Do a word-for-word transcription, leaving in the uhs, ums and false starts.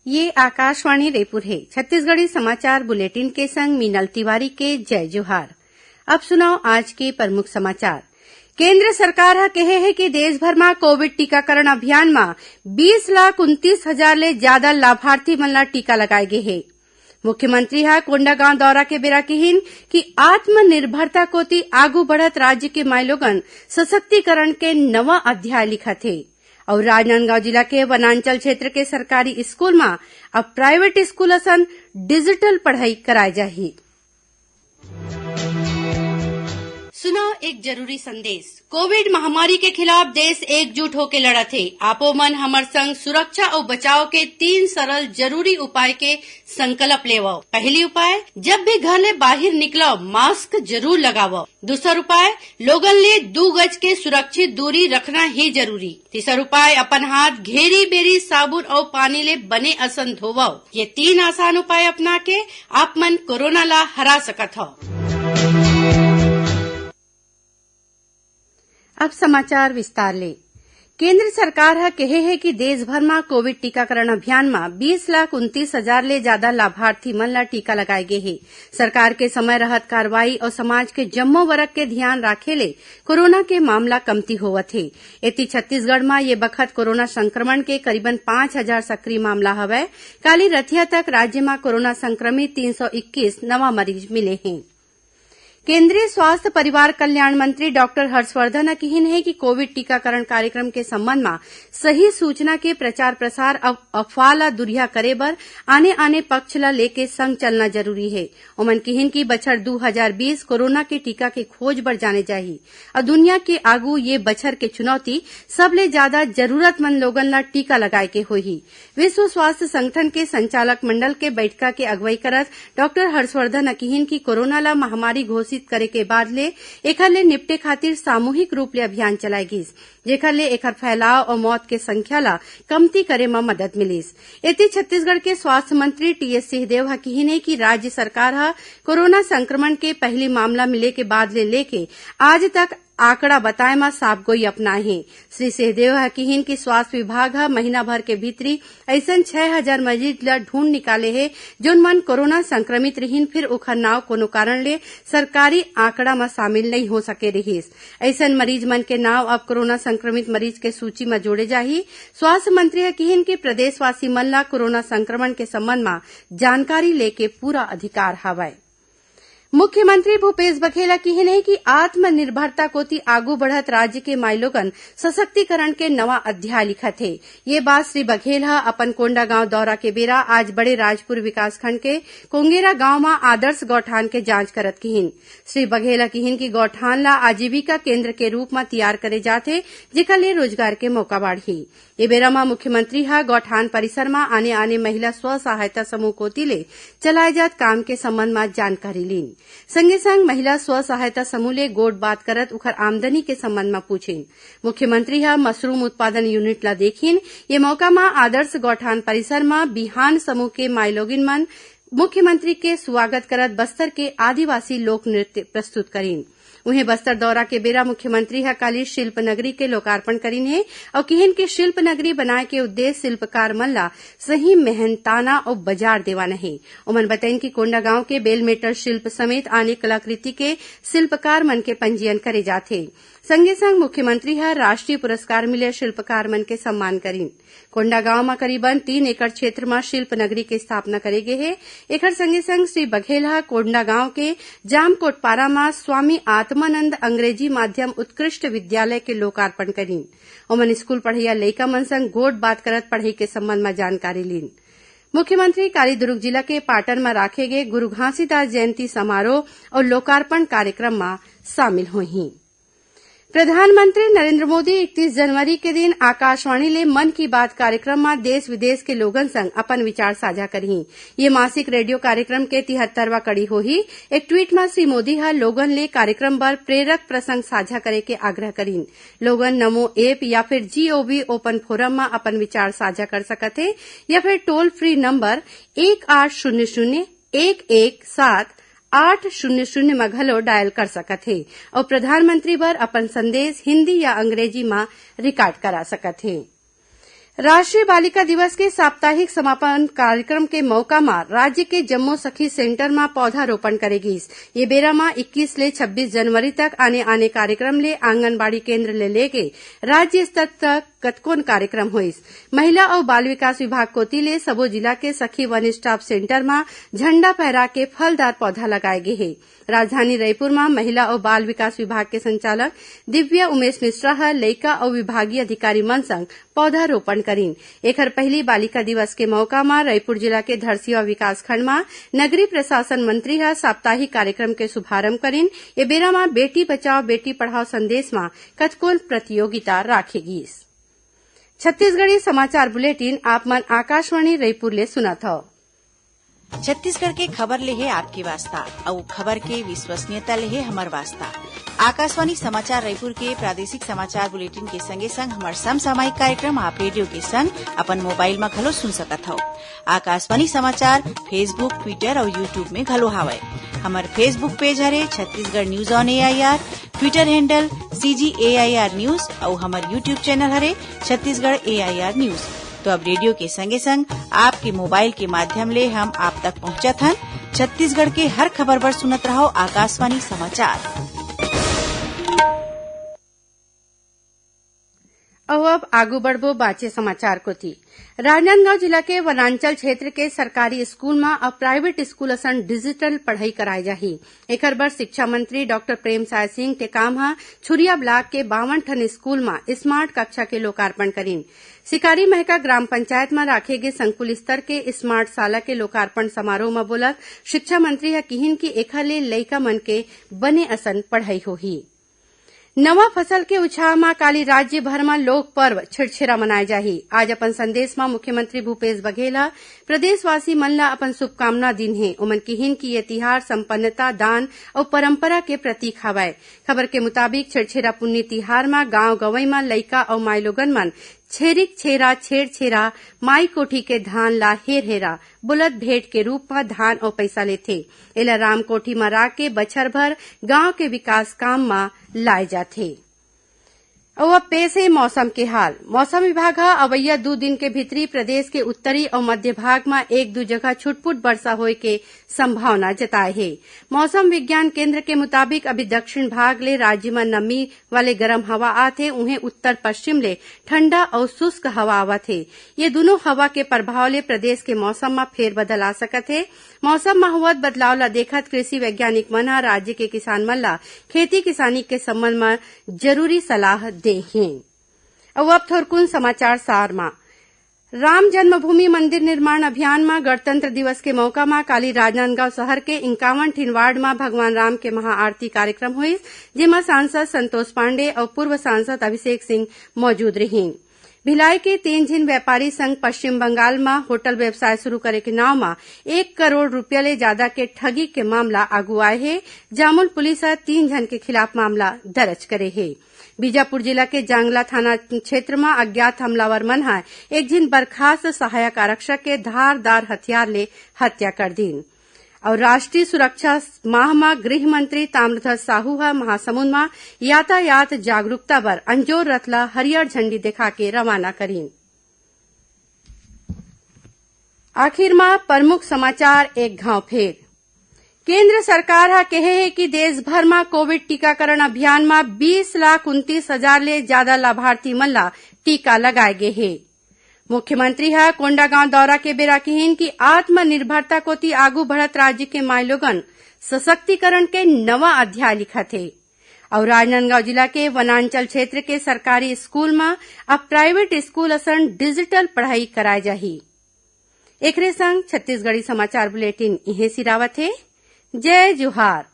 ये आकाशवाणी रायपुर हे। छत्तीसगढ़ी समाचार बुलेटिन के संग मीनल तिवारी के जय जोहार। अब सुनव आज के प्रमुख समाचार। केंद्र सरकार ह केहे हे कि देश भर म कोविड टीकाकरण अभियान म बीस लाख उनतीस हजार ले जादा लाभार्थी मन ला टीका लगाए गे हे। मुख्यमंत्री ह कोंडागांव दौरा के बेरा किहिन कि आत्मनिर्भरता कोति आगू बढ़त राज्य के माईलोगन सशक्तिकरण के नवा अध्याय लिखत हे। अउ राजनांदगांव जिला के वनांचल क्षेत्र के सरकारी स्कूल म अब प्राइवेट स्कूल असन डिजिटल पढ़ाई कराए जाही। सुनव एक जरूरी संदेश। कोविड महामारी के खिलाफ देश एकजुट होके लड़त हे। आपो मन हमर संग सुरक्षा अउ बचाव के तीन सरल जरूरी उपाय के संकल्प लेवव। पहली उपाय, जब भी घर ले बाहिर निकलव, मास्क जरूर लगावव। दूसर उपाय, लोगन ले दू गज के सुरक्षित दूरी रखना ही जरूरी। तीसर उपाय, अपन हाथ घेरी बेरी साबुन अउ पानी ले बने असन धोवव। ये तीन आसान उपाय अपना के आप मन कोरोना ला हरा सकत हव। अब समाचार विस्तार ले। केंद्र सरकार ह केहे हे कि देश भर म कोविड टीकाकरण अभियान म बीस लाख उनतीस हजार ले जादा लाभार्थी मन ल टीका लगाए गे हे। सरकार के समय रहत कार्रवाई अउ समाज के जम्मो वर्ग के धियान राखे ले कोरोना के मामला कमती होवत हे। एती छत्तीसगढ़ म ये बखत कोरोना संक्रमण के करीबन पांच हजार सक्रिय मामला हवय। काली रथिया तक राज्य म कोरोना संक्रमित तीन सौ इक्कीस नवा मरीज मिले हें। केंद्रीय स्वास्थ्य परिवार कल्याण मंत्री डॉक्टर हर्षवर्धन ह किहिन हे कि कोविड टीकाकरण कार्यक्रम के संबंध म सही सूचना के प्रचार प्रसार अउ अफवाह ल दुरिहा करे बर आने-आने पक्ष ल लेके संग चलना जरूरी हे। ओमन किहिन कि बछर दू हजार बीस कोरोना के टीका के खोज बर जाने जाही अउ दुनिया के आगू ये बछर के चुनौती सबले जादा जरूरतमंद लोगन ल टीका लगाए के होही। विश्व स्वास्थ्य संगठन के संचालक मंडल के बैठका के अगुवाई करत डॉक्टर हर्षवर्धन ह किहिन कि कोरोना ल महामारी घोषित करे के बाद ले एखर ले निपटे खातिर सामूहिक रूप ले अभियान चलाए गिस, जेखर ले एखर फैलाव अउ मौत के संख्या ल कमती करे म मदद मिलिस। एती छत्तीसगढ़ के स्वास्थ्य मंत्री टीएस सिंहदेव ह किहिन हे कि राज्य सरकार ह कोरोना संक्रमण के पहिली मामला मिले के बाद ले लेके आज तक आंकड़ा बताए म साफगोई अपनाए हे। श्री सिंहदेव ह किहिन कि स्वास्थ्य विभाग ह महीना भर के भीतरी अइसन छह हजार मरीज ल ढूंढ निकाले हे, जोन मन कोरोना संक्रमित रिहिन, फिर ओखर नाव कोनो कारण ले सरकारी आंकड़ा म शामिल नइ हो सके रिहिस। अइसन मरीज मन के नाव अब कोरोना संक्रमित मरीज के सूची म जोड़े जाही। स्वास्थ्य मंत्री ह किहिन कि प्रदेशवासी मन ल कोरोना संक्रमण के संबंध म जानकारी लेके पूरा अधिकार हवय। मुख्यमंत्री भूपेश बघेल ह किहिन हे कि आत्मनिर्भरता कोति आगू बढ़त राज्य के माईलोगन सशक्तिकरण के नवा अध्याय लिखत हे। ये बात श्री बघेल ह अपन कोंडागांव दौरा के बेरा आज बड़े राजपुर विकासखंड के कोंगेरा गांव म आदर्श गौठान के जांच करत किहिन। श्री बघेल ह किहिन कि गौठान ल आजीविका केंद्र के रूप म तियार करे जाथे, जेकर ले रोजगार के मौका बाढ़ही। ए बेरा म मुख्यमंत्री ह गौठान परिसर म आने-आने महिला स्व सहायता समूह कोति ले चलाए जात काम के संबंध म जानकारी लीन। संगे संग महिला स्व सहायता समूह ले गोठ बात करत उखर आमदनी के संबंध म पूछिन। मुख्यमंत्री ह मशरूम उत्पादन यूनिट ल देखिन। ये मौका म आदर्श गौठान परिसर म बिहान समूह के माईलोगिन मन मुख्यमंत्री के स्वागत करत बस्तर के आदिवासी लोक नृत्य प्रस्तुत करिन। उहें, बस्तर दौरा के बेरा मुख्यमंत्री ह काली शिल्प नगरी के लोकार्पण करिन हे अउ किहिन कि शिल्प नगरी बनाए के उद्देश्य शिल्पकार मन ला सही मेहनताना अउ बाजार देवाना हे। ओमन बताइन कि कोंडागांव के बेलमेटल शिल्प समेत आने कलाकृति के शिल्पकार मन के पंजीयन करे जाथे। संगे संग मुख्यमंत्री ह राष्ट्रीय पुरस्कार मिले शिल्पकार मन के सम्मान करिन। कोंडागांव म करीबन तीन एकड़ क्षेत्र म शिल्प नगरी के स्थापना करे गे हे। एखर संगे संग श्री बघेल ह कोंडागांव के जामकोटपारा म स्वामी आत्मानंद अंग्रेजी माध्यम उत्कृष्ट विद्यालय के लोकार्पण करिन। ओमन स्कूल पढ़इया लइका मन संग गोठ बात करत पढ़ई के संबंध म जानकारी लीन। मुख्यमंत्री काली दुर्ग जिला के पाटन म राखे गे गुरु घासीदास जयंती समारोह अउ लोकार्पण कार्यक्रम म शामिल होही। प्रधानमंत्री नरेंद्र मोदी इकतीस जनवरी के दिन आकाशवाणी ले मन की बात कार्यक्रम म देश विदेश के लोगन संग अपन विचार साझा करही। ये मासिक रेडियो कार्यक्रम के तिहत्तरवां कड़ी होही। एक ट्वीट म श्री मोदी ह लोगन ले कार्यक्रम बर प्रेरक प्रसंग साझा करे के आग्रह करिन। लोगन नमो ऐप या फिर जीओवी ओपन फोरम म अपन विचार साझा कर सकत हे या फिर टोल फ्री नंबर एक आठ शून्य शून्य एक एक सात आठ शून्य शून्य म घलो डायल कर सकत हे अउ प्रधानमंत्री बर अपन संदेश हिंदी या अंग्रेजी म रिकॉर्ड करा सकत हे। राष्ट्रीय बालिका दिवस के साप्ताहिक समापन कार्यक्रम के मौका म राज्य के जम्मो सखी सेंटर म पौधारोपण करे गीस। ये बेरा म इक्कीस ले छब्बीस जनवरी तक आने-आने कार्यक्रम ले आंगनबाड़ी केंद्र ले लेके राज्य स्तर तक कतकोन कार्यक्रम होइस। महिला अउ बाल विकास विभाग कोति ले सबो जिला के सखी वन स्टॉप सेंटर म झंडा फहरा के फलदार पौधा लगाए गे हे। राजधानी रईपुर म महिला अउ बाल विकास विभाग के संचालक दिव्या उमेश मिश्रा ह लइका अउ विभागीय अधिकारी मन संग पौधारोपण करिन। एखर पहिली बालिका दिवस के मौका म रईपुर जिला के धरसीवा विकासखंड म नगरीय प्रशासन मंत्री ह साप्ताहिक कार्यक्रम के शुभारंभ करिन। ए बेरा म बेटी बचाओ, बेटी पढ़ाओ संदेश म कतकोन प्रतियोगिता राखे गीस। छत्तीसगढ़ी समाचार बुलेटिन आप मन आकाशवाणी रईपुर ले सुनत हव। छत्तीसगढ़ के खबर ले हे आपके वास्ता, अउ खबर के विश्वसनीयता ले हे हमर वास्ता। आकाशवाणी समाचार रायपुर के प्रादेशिक समाचार बुलेटिन के संगे संग हमर समसामयिक कार्यक्रम आप रेडियो के संग अपन मोबाइल म घलो सुन सकत हव। आकाशवाणी समाचार Facebook, Twitter अउ YouTube में घलो हावय। हमर Facebook पेज हरे Chhattisgarh news on AIR, Twitter handle CG AIR news अउ हमर YouTube चैनल हरे छत्तीसगढ़ एआईआर न्यूज। तो अब रेडियो के संगे संग आपके मोबाइल के माध्यम ले हम आप तक पहुंचत हन। छत्तीसगढ़ के हर खबर बर सुनत रहव आकाशवाणी समाचार। अउ अब आगू बढ़बो बाचे समाचार कोति। राजनांदगांव जिला के वनांचल क्षेत्र के सरकारी स्कूल म अब प्राइवेट स्कूल असन डिजिटल पढ़ई कराए जाही। एखर बर शिक्षा मंत्री डॉक्टर प्रेमसाय सिंह टेकाम ह छुरिया ब्लॉक के बावन ठन स्कूल म स्मार्ट कक्षा के लोकार्पण करिन। सिकारी महका ग्राम पंचायत म राखे गे संकुल स्तर के स्मार्ट शाला के लोकार्पण समारोह म बोलत शिक्षा मंत्री ह किहिन कि एखर ले लइका मन के बने असन पढ़ई होही। नवा फसल के उछाह म काली राज्य भर म लोक पर्व छेरछेरा मनाए जाही। आज अपन संदेश म मुख्यमंत्री भूपेश बघेल ह प्रदेशवासी मन ल अपन शुभकामना दीन हे। ओमन किहिन कि ये तिहार संपन्नता, दान अउ परंपरा के प्रतीक हवय। खबर के मुताबिक, छेरछेरा पुन्नी तिहार म गांव गंवई म लइका अउ माईलोगन मन छेरिक छेरा, छेर छेरा, माई कोठी के धान ला हेर हेरा बोलत भेंट के रूप म धान अउ पइसा लेथे। एला राम कोठी म राख के बछर भर गांव के विकास काम म लाए जाथे। अउ अब पेश हे मौसम के हाल। मौसम विभाग ह अवइया दू दिन के भीतरी प्रदेश के उत्तरी अउ मध्य भाग म एक दू जगह छुटपुट बरसा होए के संभावना जताए हे। मौसम विज्ञान केंद्र के मुताबिक अभी दक्षिण भाग ले राज्य म नमी वाले गरम हवा आत हे, उहें उत्तर पश्चिम ले ठंडा अउ शुष्क हवा आवत हे। ये दुनों हवा के प्रभाव ले प्रदेश के मौसम म फेरबदल आ सकत हे। मौसम म होवत बदलाव ल देखत कृषि वैज्ञानिक मन ह राज्य के किसान मन ल खेती किसानी के संबंध म जरूरी सलाह दे हें। अउ अब थोरकुन समाचार सार म। राम जन्मभूमि मंदिर निर्माण अभियान म गणतंत्र दिवस के मौका म काली राजनांदगांव शहर के इंकावन ठिन वार्ड म भगवान राम के महाआरती कार्यक्रम होइस, जेमा सांसद संतोष पांडे अउ पूर्व सांसद अभिषेक सिंह मौजूद रहिन। भिलाई के तीन झिन व्यापारी संग पश्चिम बंगाल म होटल व्यवसाय शुरू करे के नाव म एक करोड़ रुपया ले जादा के ठगी के मामला आगू आए हे। जामुल पुलिस ह तीन झन के खिलाफ मामला दर्ज करे हे। बीजापुर जिला के जांगला थाना क्षेत्र म अज्ञात हमलावर मन ह एक झिन बर्खास्त सहायक आरक्षक के धारदार हथियार ले हत्या कर दीन। अउ राष्ट्रीय सुरक्षा माह म गृह मंत्री ताम्रध्वज साहू ह महासमुंद म यातायात जागरूकता बर अंजोर रथ ल हरियर झंडी देखा के रवाना करीन। आखिर म प्रमुख समाचार एक घांव फेर। केंद्र सरकार ह केहे हे कि देश भर म कोविड टीकाकरण अभियान म बीस लाख उनतीस हजार ले जादा लाभार्थी मन ल टीका लगाए गे हे। मुख्यमंत्री ह कोंडागांव दौरा के बेरा किहीन कि आत्मनिर्भरता कोति आगू बढ़त राज्य के माईलोगन सशक्तिकरण के नवा अध्याय लिखत हे। अउ राजनांदगांव जिला के वनांचल क्षेत्र के सरकारी स्कूल म अब प्राइवेट स्कूल असन डिजिटल पढ़ाई कराए जाही। एकरे संग छत्तीसगढ़ी समाचार बुलेटिन इहें सिरावत हे। जय जोहार।